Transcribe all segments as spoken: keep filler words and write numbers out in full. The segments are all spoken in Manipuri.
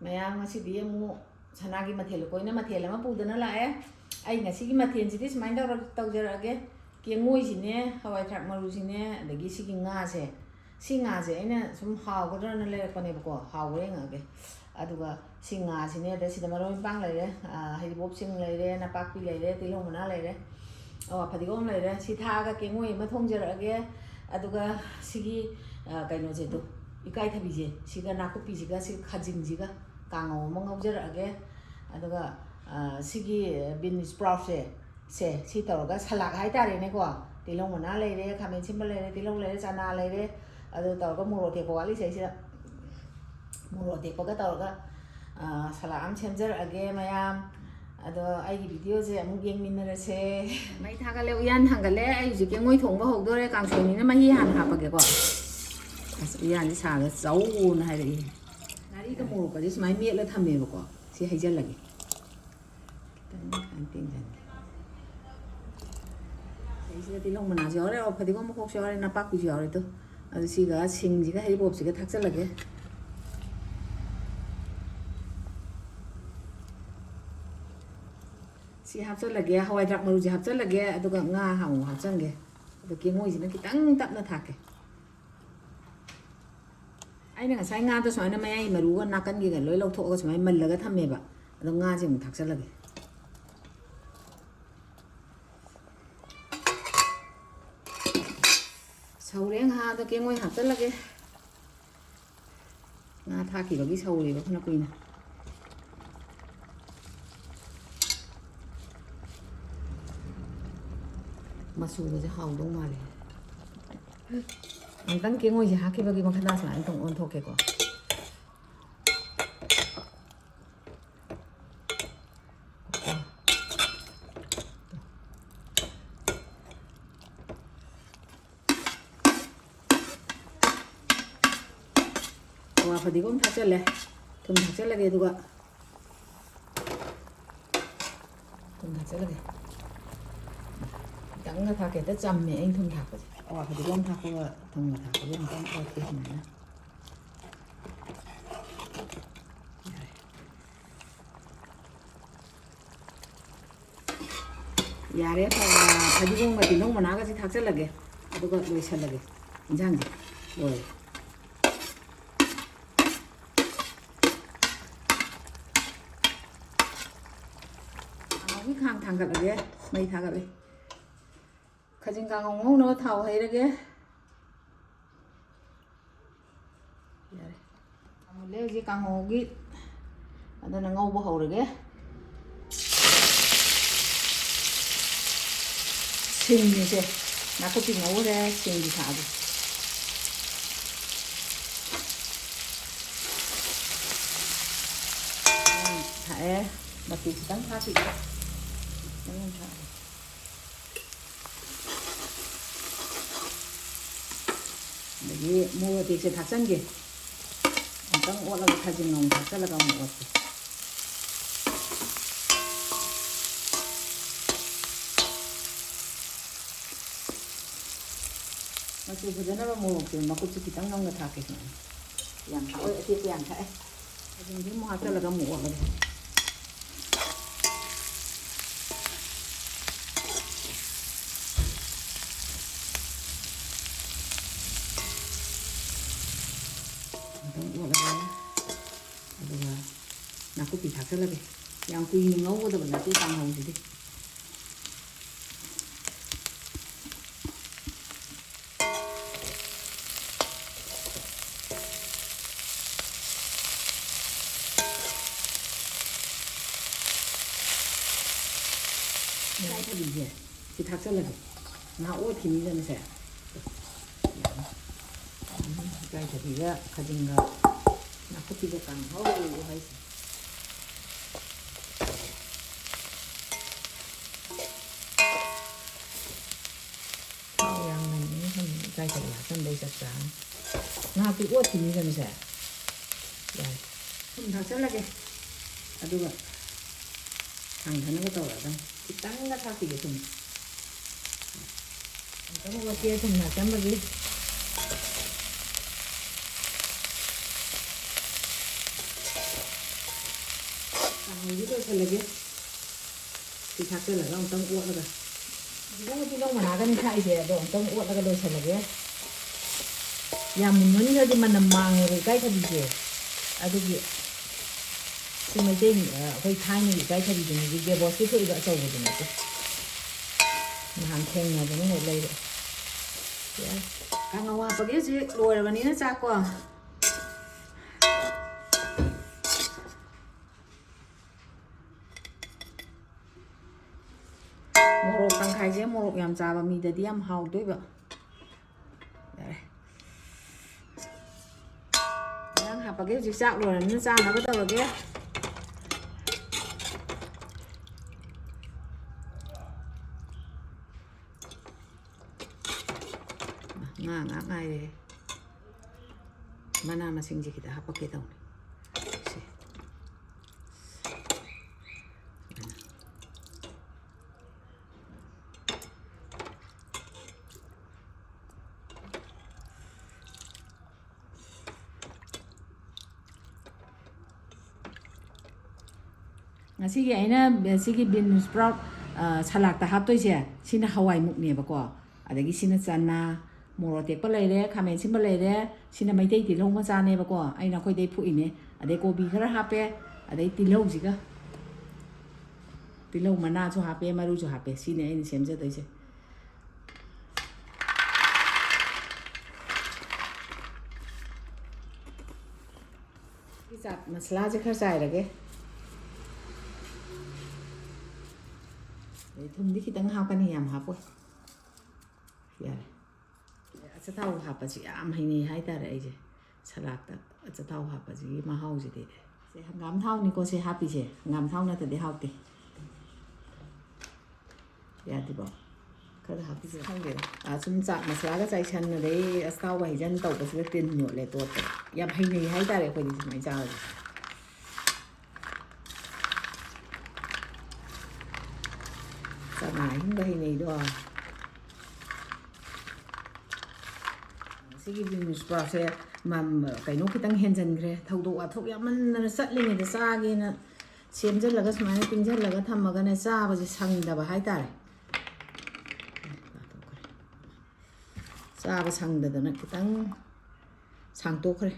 ꯃꯌꯥꯝ, ꯉꯁꯤꯗꯤ ꯑꯃꯨꯛ ꯁꯅꯥꯒꯤ ꯃꯊꯦꯜ, ꯂꯨꯀꯣꯏꯅ ꯃꯊꯦꯜ ꯑꯃ ꯄꯨꯗꯅ ꯂꯥꯛꯑꯦ꯫ ꯑꯩ ꯉꯁꯤꯒꯤ ꯃꯊꯦꯜꯁꯤꯗꯤ ꯁꯨꯃꯥꯏꯅ ꯇꯧꯔ-, ꯇꯧꯖꯔꯛꯑꯒꯦ꯫ ꯀꯦꯡꯉꯣꯏꯁꯤꯅꯦ, ꯍꯋꯥꯏ ꯊ꯭ꯔꯥꯛ ꯃꯔꯨꯁꯤꯅꯦ, ꯑꯗꯒꯤ ꯁꯤꯒꯤ ꯉꯥꯁꯦ, ꯁꯤ ꯉꯥꯁꯦ ꯑꯩꯅ ꯁꯨꯝ ꯍꯥꯎꯒꯗ꯭ꯔꯅ ꯂꯩꯔꯛꯄꯅꯦꯕꯀꯣ, ꯍꯥꯎꯕ꯭ꯔꯥ ꯌꯦꯡꯉꯛꯑꯒꯦ꯫ ꯑꯗꯨꯒ ꯁꯤ ꯉꯥꯁꯤꯅꯦ, ꯑꯗ ꯁꯤꯗ ꯃꯔꯣꯏ ꯃꯄꯥꯡ ꯂꯩꯔꯦ, ꯑ, ꯍꯩꯔꯤꯕꯣꯞꯁꯤꯡ ꯂꯩꯔꯦ, ꯅꯄꯥꯛꯄꯤ ꯂꯩꯔꯦ, ꯇꯤꯜꯍꯧ ꯃꯅꯥ ꯂꯩꯔꯦ, ꯑꯋꯥ ꯐꯗꯤꯒꯣꯝ ꯂꯩꯔꯦ꯫ ꯁꯤ ꯊꯥꯛꯑꯒ ꯀꯦꯡꯉꯣꯏ ꯑꯃ ꯊꯣꯡꯖꯔꯛꯑꯒꯦ꯫ ꯑꯗꯨꯒ ꯁꯤꯒꯤ, ꯑ, ꯀꯩꯅꯣꯁꯦ, ꯇꯨ, ꯏꯀꯥꯏꯊꯕꯤꯁꯦ, ꯁꯤꯒ ꯅꯥꯀꯨꯞꯄꯤꯁꯤꯒ, ꯁꯤꯒ ꯈꯥꯖꯤꯡꯁꯤꯒ ꯀꯥꯡꯉꯧ ꯑꯃ ꯉꯧꯖꯔꯛꯑꯒꯦ꯫ ꯑꯗꯨꯒ, ꯑ, ꯁꯤꯒꯤ ꯕꯤꯟ ꯁ꯭ꯄ꯭ꯔꯥꯎꯠꯁꯦ, ꯁꯦ, ꯁꯤ ꯇꯧꯔꯒ ꯁꯂꯥꯗ ꯍꯥꯏꯇꯥꯔꯦꯅꯦꯀꯣ꯫ ꯇꯤꯜꯍꯧ ꯃꯅꯥ ꯂꯩꯔꯦ, ꯈꯥꯃꯦꯟ ꯑꯁꯤꯟꯕ ꯂꯩꯔꯦ, ꯇꯤꯜꯍꯧ ꯂꯩꯔꯦ, ꯆꯅꯥ ꯂꯩꯔꯦ꯫ ꯑꯗꯨ ꯇꯧꯔꯒ ꯃꯣꯔꯣꯛ ꯑꯇꯦꯛꯄ ꯋꯥꯠꯂꯤ ꯁꯤꯗꯩꯁꯤꯗ꯫ ꯃꯣꯔꯣꯛ ꯑꯇꯦꯛꯄꯒ ꯇꯧꯔꯒ, ꯑ, ꯁꯂꯥꯗ ꯑꯃ ꯁꯦꯝꯖꯔꯛꯑꯒꯦ ꯃꯌꯥꯝ꯫ ꯑꯗꯣ ꯑꯩꯒꯤ ꯚꯤꯗꯤꯑꯣꯁꯦ ꯑꯃꯨꯛ ꯌꯦꯡꯃꯤꯟꯅꯔꯁꯦ꯫ ꯃꯩ ꯊꯥꯒꯠꯂꯦ, ꯎꯌꯥꯟ ꯊꯥꯡꯒꯠꯂꯦ꯫ ꯑꯩ ꯍꯧꯖꯤꯛ ꯀꯦꯡꯉꯣꯏ ꯊꯣꯡꯕ ꯍꯧꯗꯣꯔꯦ꯫ ꯀꯥꯡꯁꯣꯏꯅꯤꯅ ꯃꯍꯤ ꯍꯥꯟꯅ ꯍꯥꯞꯄꯒꯦꯀꯣ꯫ ꯑꯁ, ꯎꯌꯥꯟꯁꯦ ꯁꯥꯒ ꯆꯧꯅ ꯍꯥꯏꯔꯛꯏ꯫ ꯉꯥꯔꯤꯒ ꯃꯣꯔꯣꯛꯀꯁꯦ ꯁꯨꯃꯥꯏꯅ ꯃꯦꯠꯂ ꯊꯝꯃꯦꯕꯀꯣ꯫ ꯁꯤ ꯍꯩꯖꯜꯂꯒꯦ꯫ ꯈꯤꯇꯪ ꯈꯤꯇꯪ ꯇꯦꯡꯁꯤꯟꯒꯦ꯫ ꯁꯤꯗꯩꯁꯤꯗ ꯇꯤꯜꯍꯧ ꯃꯅꯥꯁꯨ ꯌꯥꯎꯔꯦ, ꯑꯣ, ꯐꯗꯤꯒꯣꯝ ꯃꯈꯣꯛꯁꯨ ꯌꯥꯎꯔꯦ, ꯅꯄꯥꯛꯄꯤꯁꯨ ꯌꯥꯎꯔꯦ꯫ ꯑꯗꯨ ꯁꯤꯒ ꯁꯤꯡꯁꯤꯒ ꯍꯩꯔꯤꯕꯣꯞꯁꯤꯒ ꯊꯥꯛꯆꯜꯂꯒꯦ꯫ ꯁꯤ ꯍꯥꯞꯆꯜꯂꯒꯦ, ꯍꯋꯥꯏ ꯊ꯭ꯔꯥꯛ ꯃꯔꯨꯁꯦ ꯍꯥꯞꯆꯜꯂꯒꯦ, ꯑꯗꯨꯒ ꯉꯥ ꯑꯃꯨꯛ ꯍꯥꯞꯆꯟꯒꯦ꯫ ꯑꯗꯣ ꯀꯦꯡꯉꯣꯏꯁꯤꯅ ꯈꯤꯇꯪ ꯇꯞꯅ ꯊꯥꯛꯀꯦ꯫ ꯑꯩꯅ ꯉꯁꯥꯏ ꯉꯥꯗꯣ ꯁꯨꯃꯥꯏꯅ ꯃꯌꯥꯏ ꯃꯔꯨꯒ ꯅꯥꯀꯟꯒꯤꯒ ꯂꯣꯏ ꯂꯧꯊꯣꯛꯑꯒ ꯁꯨꯃꯥꯏꯅ ꯃꯜꯂꯒ ꯊꯝꯃꯦꯕ꯫ ꯑꯗꯣ ꯉꯥꯁꯦ ꯑꯃꯨꯛ ꯊꯥꯛꯆꯜꯂꯒꯦ꯫ ꯁꯧꯔꯦ, ꯉꯥꯗꯣ ꯀꯦꯡꯉꯣꯏ ꯍꯥꯞꯆꯜꯂꯒꯦ꯫ ꯉꯥ ꯊꯥꯛꯈꯤꯕꯒꯤ ꯁꯧꯔꯦꯕ ꯐꯅ ꯀꯨꯏꯅ꯫ ꯃꯆꯨꯒꯁꯦ ꯍꯥꯎꯗꯧ ꯃꯥꯜꯂꯦ꯫ ꯑꯃꯨꯛꯇꯪ ꯀꯦꯡꯉꯣꯏꯁꯦ ꯍꯥꯞꯈꯤꯕꯒꯤ ꯃꯈꯥꯗ ꯁꯨꯃꯥꯏꯅ ꯑꯃꯨꯛꯇꯪ ꯑꯣꯟꯊꯣꯛꯀꯦꯀꯣ꯫ ꯑꯋꯥ ꯐꯗꯤꯒꯣꯝ ꯊꯥꯛꯆꯜꯂꯦ꯫ ꯊꯨꯝ ꯊꯥꯛꯆꯜꯂꯒꯦ, ꯑꯗꯨꯒ ꯊꯨꯝ ꯊꯥꯛꯆꯜꯂꯒꯦ꯫ ꯈꯤꯇꯪꯒ ꯊꯥꯛꯀꯦ, ꯍꯦꯛꯇ ꯆꯝꯃꯦ ꯑꯩꯅ ꯊꯨꯝ ꯊꯥꯛꯄꯁꯦ꯫ ꯑꯋꯥ ꯐꯗꯤꯒꯣꯝ ꯊꯥꯛꯄꯒ ꯊꯨꯝꯒ ꯊꯥꯛꯄꯁꯦ ꯑꯃꯨꯛꯇꯪ ꯑꯣꯠꯀꯦ ꯁꯨꯃꯥꯏꯅ꯫ ꯌꯥꯔꯦ, ꯐ-, ꯐꯗꯤꯒꯣꯝꯒ ꯇꯤꯜꯍꯧ ꯃꯅꯥꯒꯁꯦ ꯊꯥꯛꯆꯜꯂꯒꯦ꯫ ꯑꯗꯨꯒ ꯂꯣꯏꯁꯜꯂꯒꯦ ꯏꯟꯖꯥꯡꯁꯦ꯫ ꯂꯣꯏꯔꯦ꯫ ꯀꯥꯡꯍꯧꯒꯤ ꯈꯥꯡ ꯊꯥꯡꯒꯠꯂꯒꯦ꯫ ꯃꯩ ꯊꯥꯒꯠꯂꯦ꯫ ꯈꯥꯖꯤꯡ ꯀꯥꯡꯍꯧ ꯉꯧꯅꯕ ꯊꯥꯎ ꯍꯩꯔꯒꯦ꯫ ꯌꯥꯔꯦ꯫ ꯃꯨꯜꯂꯦ ꯍꯧꯖꯤꯛ ꯀꯥꯡꯍꯧꯒꯤ꯫ ꯑꯗꯨꯅ ꯉꯧꯕ ꯍꯧꯔꯒꯦ꯫ ꯁꯤꯡꯁꯦ, ꯅꯥꯀꯨꯞꯄꯤ ꯉꯧꯔꯦ, ꯁꯤꯡꯗꯤ ꯊꯥꯛꯑꯒꯦ꯫ ꯊꯥꯛꯑꯦ꯫ ꯃꯆꯨ ꯈꯤꯇꯪ ꯊꯥꯛꯈꯤꯒꯦ꯫ ꯈꯤꯇꯪ ꯊꯥꯛꯑꯒꯦ꯫ ꯑꯗꯒꯤ ꯃꯣꯔꯣꯛ ꯑꯇꯦꯛꯁꯦ ꯊꯥꯛꯆꯟꯒꯦ꯫ ꯑꯃꯨꯛꯇꯪ ꯑꯣꯠꯂꯒ ꯈꯥꯖꯤꯡ ꯑꯃꯨꯛ ꯊꯥꯛꯆꯜꯂꯒ ꯑꯃꯨꯛ ꯑꯣꯠꯀꯦ꯫ ꯃꯆꯨ ꯐꯖꯅꯕ ꯃꯣꯔꯣꯛꯁꯦ ꯃꯀꯨꯞꯁꯦ ꯈꯤꯇꯪ ꯅꯝꯅ ꯊꯥꯛꯀꯦ ꯁꯨꯃꯥꯏꯅ꯫ ꯌꯥꯝ ꯊꯥꯛꯑꯣꯏ, ꯑꯇꯦꯛꯄ ꯌꯥꯝ ꯊꯥꯛꯑꯦ꯫ ꯈꯥꯖꯤꯡꯁꯦ ꯑꯃꯨꯛ ꯍꯥꯞꯆꯜꯂꯒ ꯑꯃꯨꯛ ꯑꯣꯠꯂꯒꯦ꯫ ꯑꯃꯨꯛꯇꯪ ꯑꯣꯠꯂꯒꯦ꯫ ꯑꯗꯨꯒ ꯅꯥꯀꯨꯞꯄꯤ ꯊꯥꯛꯆꯜꯂꯒꯦ꯫ ꯌꯥꯝ ꯀꯨꯏꯅ ꯉꯧꯒꯗꯕ ꯅꯠꯇꯦ ꯀꯥꯡꯍꯧꯁꯤꯗꯤ꯫ ꯏꯀꯥꯏꯊꯕꯤꯁꯦ ꯁꯤ ꯊꯥꯛꯆꯜꯂꯒꯦ꯫ ꯉꯥꯏꯍꯥꯛ ꯑꯣꯠꯈꯤꯅꯤꯗꯅ ꯁꯦ꯫ ꯏꯀꯥꯏꯊꯕꯤꯒ ꯈꯥꯖꯤꯡꯒ ꯅꯥꯀꯨꯞꯄꯤꯒ ꯀꯥꯡꯍꯧ ꯍꯥꯏꯁꯦ꯫ ꯊꯥꯎ ꯌꯥꯝ ꯅꯝꯃꯤ ꯈꯪꯉꯦ, ꯏꯀꯥꯏꯊꯕꯤ ꯍꯥꯞꯆꯟꯕꯩ ꯆꯞ ꯆꯥꯔꯅꯤ꯫ ꯉꯥꯏꯍꯥꯛꯇꯤ ꯑꯣꯠꯈꯤꯅꯤꯗꯅ ꯁꯦ꯫ ꯌꯥꯔꯦ꯫ ꯊꯨꯝ ꯊꯥꯛꯆꯜꯂꯒꯦ꯫ ꯑꯗꯨꯒ ꯊꯥꯡꯊꯅꯕ ꯇꯧꯔꯗꯝꯅꯤ꯫ ꯈꯤꯇꯪꯒ ꯊꯥꯛꯈꯤꯒꯦ ꯊꯨꯝ꯫ ꯑꯃꯨꯛꯇꯪ ꯑꯣꯠꯀꯦ ꯊꯨꯝ ꯊꯥꯛꯆꯟꯕꯒꯤ꯫ ꯀꯥꯡꯍꯧꯁꯨ ꯂꯣꯏꯁꯜꯂꯒꯦ꯫ ꯊꯥꯛꯆꯜꯂꯒ ꯑꯃꯨꯛꯇꯪ ꯑꯣꯠꯂꯒ꯫ ꯍꯧꯖꯤꯛꯀꯥꯟ ꯇꯤꯜꯍꯧ ꯃꯅꯥꯒꯅꯤ ꯊꯥꯛꯏꯁꯦ, ꯑꯗꯣ ꯑꯃꯨꯛꯇꯪ ꯑꯣꯠꯂꯒ ꯂꯣꯏꯁꯜꯂꯒꯦ꯫ ꯌꯥꯝ ꯃꯨꯟꯃꯟꯈ꯭ꯔꯗꯤ ꯃꯅꯝ ꯃꯥꯡꯉꯦꯕ ꯏꯀꯥꯏꯊꯕꯤꯁꯦ꯫ ꯑꯗꯨꯒꯤ ꯁꯤ ꯃꯩꯇꯩ, ꯑ, ꯑꯩꯈꯣꯏ ꯊꯥꯏꯅꯒꯤ ꯏꯀꯥꯏꯊꯕꯤꯗꯨꯅꯤ, ꯍꯧꯖꯤꯛ ꯗꯦꯕꯣꯁꯀꯤ ꯊꯣꯛꯏꯕ ꯑꯆꯧꯕꯗꯨꯅꯤꯀꯣ꯫ ꯅꯍꯥꯟ ꯊꯦꯡꯅꯗꯅ ꯍꯦꯛ ꯂꯩꯔꯛꯑꯦ꯫ ꯀꯥꯡꯉꯧ ꯍꯥꯞꯄꯒꯤ ꯍꯧꯖꯤꯛ ꯂꯣꯏꯔꯕꯅꯤꯅ ꯆꯥꯛꯀꯣ꯫ ꯃꯣꯔꯣꯛ ꯇꯪꯈꯥꯏꯁꯦ ꯃꯣꯔꯣꯛ ꯌꯥꯝ ꯆꯥꯕ ꯃꯤꯗꯗꯤ ꯌꯥꯝ ꯍꯥꯎꯗꯣꯏꯕ꯫ ꯌꯥꯔꯦ꯫ ꯏꯟꯖꯥꯡ ꯍꯥꯞꯄꯒꯦ, ꯍꯧꯖꯤꯛ ꯆꯥꯛ ꯂꯣꯏꯔꯕꯅꯤꯅ ꯆꯥꯅꯕ ꯇꯧꯔꯒꯦ꯫ ꯉꯥ ꯉꯥꯛ ꯉꯥꯏꯔꯦ꯫ ꯃꯅꯥ ꯃꯁꯤꯡꯁꯦ ꯈꯤꯇ ꯍꯥꯞꯄꯛꯀꯦ ꯇꯧꯅꯤ꯫ ꯁꯦ꯫ ꯉꯁꯤꯒꯤ ꯑꯩꯅ ꯁꯤꯒꯤ bean sprout, ꯑ, ꯁꯂꯥꯠꯇ ꯍꯥꯞꯇꯣꯏꯁꯦ, ꯁꯤꯅ ꯍꯋꯥꯏꯃꯨꯛꯅꯦꯕꯀꯣ, ꯑꯗꯒꯤ ꯁꯤꯅ ꯆꯅꯥ, ꯃꯣꯔꯣꯛ ꯑꯇꯦꯛꯄ ꯂꯩꯔꯦ, ꯈꯥꯃꯦꯟ ꯑꯁꯤꯟꯕ ꯂꯩꯔꯦ, ꯁꯤꯅ ꯃꯩꯇꯩ ꯇꯤꯜꯍꯧ ꯃꯆꯥꯅꯦꯕꯀꯣ, ꯑꯩꯅ ꯑꯩꯈꯣꯏꯗꯩ ꯐꯨꯛꯏꯅꯦ, ꯑꯗꯩ ꯀꯣꯕꯤ ꯈꯔ ꯍꯥꯞꯄꯦ, ꯑꯗꯩ ꯇꯤꯜꯍꯧꯁꯤꯒ, ꯇꯤꯜꯍꯧ ꯃꯅꯥꯁꯨ ꯍꯥꯞꯄꯦ, ꯃꯔꯨꯁꯨ ꯍꯥꯞꯄꯦ, ꯁꯤꯅꯤ ꯑꯩꯅ ꯁꯦꯝꯖꯗꯣꯏꯁꯦ꯫ ꯆꯥꯠ ꯃꯁꯂꯥꯁꯦ ꯈꯔ ꯆꯥꯏꯔꯒꯦ꯫ ꯑꯗꯩ ꯊꯨꯝꯗꯤ ꯈꯤꯇꯪ ꯍꯥꯞꯀꯅꯤ, ꯌꯥꯝ ꯍꯥꯞꯄꯣꯏ꯫ ꯌꯥꯔꯦ꯫ ꯑꯆꯥꯊꯥꯎ ꯍꯥꯞꯄꯁꯤ ꯌꯥꯝ ꯍꯩꯅꯩ ꯍꯥꯏꯇꯥꯔꯦ ꯑꯩꯁꯦ꯫ ꯁꯂꯥꯠꯇ ꯑꯆꯥꯊꯥꯎ ꯍꯥꯞꯄꯁꯤꯒꯤ ꯃꯍꯥꯎꯁꯤꯗꯤ꯫ ꯁꯦ ꯍꯪꯒꯥꯝ ꯊꯥꯎꯅꯤꯀꯣ ꯁꯦ ꯍꯥꯞꯄꯤꯁꯦ꯫ ꯍꯪꯒꯥꯝ ꯊꯥꯎ ꯅꯠꯇ꯭ꯔꯗꯤ ꯍꯥꯎꯇꯦ꯫ ꯌꯥꯗ꯭ꯔꯤꯕꯣ? ꯈꯔ ꯍꯥꯞꯄꯤꯁꯦ꯫ ꯈꯪꯗꯦꯗ꯫ ꯑꯥ, ꯁꯨꯝ ꯆꯥꯠ ꯃꯁꯂꯥꯒ ꯆꯥꯏꯁꯟ, ꯑꯗꯩ ꯑꯁꯇꯥꯎꯕ ꯍꯩꯖꯟ ꯇꯧꯕꯁꯤꯗ ꯇꯤꯟ ꯌꯣꯠꯂꯦ ꯇꯣꯠꯄꯗ꯫ ꯌꯥꯝ ꯍꯩꯅꯩ ꯍꯥꯏꯇꯥꯔꯦ ꯑꯩꯈꯣꯏꯗꯤ ꯁꯨꯃꯥꯏꯅ ꯆꯥꯕꯁꯦ꯫ ꯆꯅꯥ ꯑꯍꯤꯡꯕ ꯍꯩꯅꯩꯗꯣ꯫ ꯁꯤꯒꯤ bean sproutꯁꯦ ꯃꯝ-, ꯀꯩꯅꯣ ꯈꯤꯇꯪ ꯍꯦꯟꯖꯟꯈ꯭ꯔꯦ꯫ ꯊꯧꯗꯣꯛ ꯋꯥꯊꯣꯛ ꯌꯥꯝꯃꯟꯗꯅ ꯆꯠꯂꯤꯉꯩꯗ ꯆꯥꯒꯦꯅ ꯁꯦꯝꯖꯤꯜꯂꯒ ꯁꯨꯃꯥꯏꯅ ꯇꯤꯡꯁꯤꯜꯂꯒ ꯊꯝꯃꯒꯅꯦ, ꯆꯥꯕꯁꯦ ꯁꯪꯗꯕ ꯍꯥꯏꯇꯥꯔꯦ꯫ ꯆꯥꯕ ꯁꯪꯗꯗꯅ ꯈꯤꯇꯪ ꯁꯥꯡꯇꯣꯛꯈ꯭ꯔꯦ꯫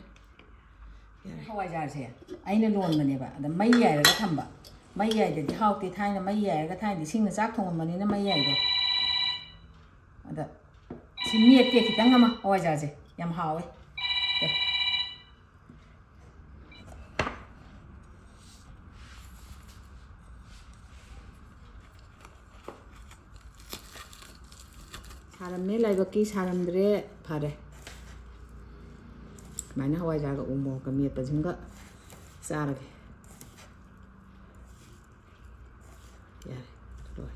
ꯌꯥꯔꯦ꯫ ꯍꯋꯥꯏꯖꯥꯔꯁꯦ ꯑꯩꯅ ꯂꯣꯟꯕꯅꯦꯕ, ꯑꯗ ꯃꯩ ꯌꯥꯏꯔꯒ ꯊꯝꯕ꯫ ꯃꯩ ꯌꯥꯏꯗꯗꯤ ꯍꯥꯎꯇꯦ꯫ ꯊꯥꯏꯅ ꯃꯩ ꯌꯥꯏꯔꯒ, ꯊꯥꯏꯅꯗꯤ ꯁꯤꯡꯅ ꯆꯥꯛ ꯊꯣꯡꯉꯝꯕꯅꯤꯅ ꯃꯩ ꯌꯥꯏꯗꯣ꯫ ꯑꯗ ꯁꯤ ꯃꯦꯠꯀꯦ ꯈꯤꯇꯪ ꯑꯃ, ꯍꯋꯥꯏꯖꯥꯔꯁꯦ ꯌꯥꯝ ꯍꯥꯎꯋꯦ꯫ ꯁꯥꯔꯝꯃꯦ ꯂꯥꯏꯕꯛꯀꯤ, ꯁꯥꯔꯝꯗ꯭ꯔꯦ꯫ ꯐꯔꯦ꯫ ꯁꯨꯃꯥꯏꯅ ꯍꯋꯥꯏꯖꯥꯔꯒ ꯎ ꯃꯣꯔꯣꯛꯀ ꯃꯦꯠꯄꯁꯤꯃꯒ ꯆꯥꯔꯒꯦ꯫ ꯌꯥꯔꯦ, ꯂꯣꯏꯔꯦ꯫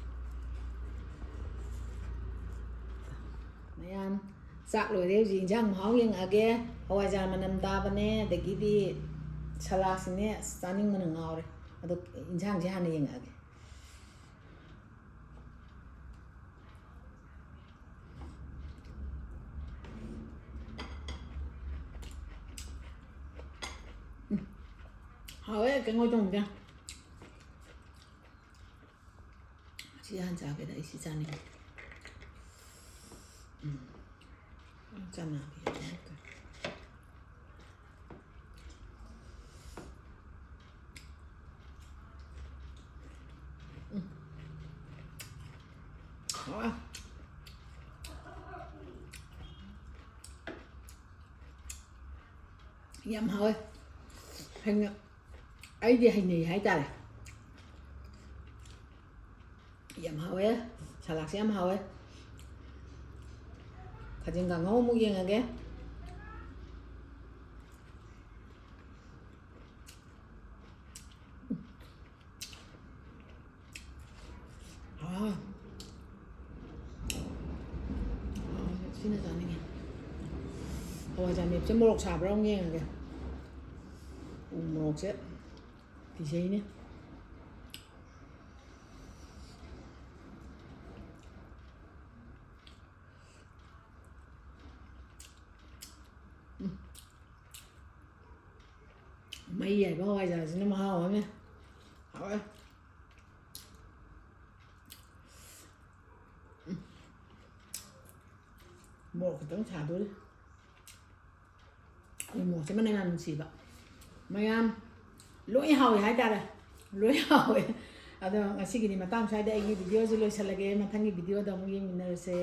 ꯃꯌꯥꯝ, ꯆꯥꯛ ꯂꯣꯏꯔꯦ꯫ ꯍꯧꯖꯤꯛ ꯏꯟꯖꯥꯡ ꯃꯍꯥꯎ ꯌꯦꯡꯉꯛꯑꯒꯦ꯫ ꯍꯋꯥꯏꯖꯥꯔ ꯃꯅꯝ ꯇꯥꯕꯅꯦ, ꯑꯗꯒꯤꯗꯤ ꯁꯂꯥꯗꯁꯤꯅꯦ꯫ ꯑꯁ, ꯆꯥꯅꯤꯡꯕꯅ ꯉꯥꯎꯔꯦ꯫ ꯑꯗꯣ ꯏꯟꯖꯥꯡꯁꯦ ꯍꯥꯟꯅ ꯌꯦꯡꯉꯛꯑꯒꯦ꯫ ꯎꯝ꯫ ꯍꯥꯎꯋꯦ ꯀꯦꯡꯉꯣꯏ ꯊꯣꯡꯕꯁꯦ꯫ ꯁꯤ ꯍꯥꯟꯅ ꯆꯥꯒꯦꯗ, ꯑꯩ ꯁꯤ ꯆꯥꯅꯤꯡꯉꯦ꯫ ꯎꯝ꯫ ꯆꯅꯥꯒꯤ ꯌꯥꯝ ꯍꯥꯎꯇꯦ꯫ ꯎꯝ꯫ ꯍꯥꯎꯋꯦ꯫ ꯌꯥꯝ ꯍꯥꯎꯋꯦ꯫ ꯍꯩꯅ-, ꯑꯩꯗꯤ ꯍꯩꯅꯩ ꯍꯥꯏꯇꯥꯔꯦ꯫ ꯌꯥꯝ ꯍꯥꯎꯋꯦ꯫ ꯁꯂꯥꯗꯁꯦ ꯌꯥꯝ ꯍꯥꯎꯋꯦ꯫ ꯈꯥꯖꯤꯡ ꯀꯥꯡꯍꯧ ꯑꯃꯨꯛ ꯌꯦꯡꯉꯒꯦ꯫ ꯑꯥ꯫ ꯑꯥ, ꯁꯤꯅ ꯆꯥꯅꯤꯡꯉꯦ꯫ ꯍꯋꯥꯏꯖꯥꯔ ꯃꯦꯠꯄꯁꯦ ꯃꯣꯔꯣꯛ ꯁꯥꯕ꯭ꯔꯥ ꯑꯃꯨꯛ ꯌꯦꯡꯉꯒꯦ꯫ ꯎ ꯃꯣꯔꯣꯛꯁꯦ ꯀꯤꯖꯩꯅꯦ꯫ ꯎꯝ꯫ ꯃꯩ ꯌꯥꯏꯕ ꯍꯋꯥꯏꯖꯥꯔꯁꯤꯅ ꯃꯍꯥꯎ ꯑꯃ꯫ ꯃꯣꯔꯣꯛ ꯈꯤꯇꯪ ꯁꯥꯗꯣꯔꯤ꯫ ꯎ ꯃꯣꯔꯣꯛꯁꯦ ꯃꯅꯝ ꯌꯥꯝ ꯅꯨꯡꯁꯤꯕ꯫ ꯃꯌꯥꯝ ꯂꯣꯏ ꯍꯥꯎꯋꯦ ꯍꯥꯏꯇꯥꯔꯦ꯫ ꯂꯣꯏ ꯍꯥꯎꯋꯦ꯫ ꯑꯗꯣ ꯉꯁꯤꯒꯤꯗꯤ ꯃꯇꯥꯡ ꯁ꯭ꯋꯥꯏꯗ ꯑꯩꯒꯤ ꯚꯤꯗꯤꯑꯣꯁꯦ ꯂꯣꯏꯁꯤꯜꯂꯒꯦ꯫ ꯃꯊꯪꯒꯤ ꯚꯤꯗꯤꯑꯣꯗ ꯑꯃꯨꯛ ꯌꯦꯡꯃꯤꯟꯅꯔꯁꯦ꯫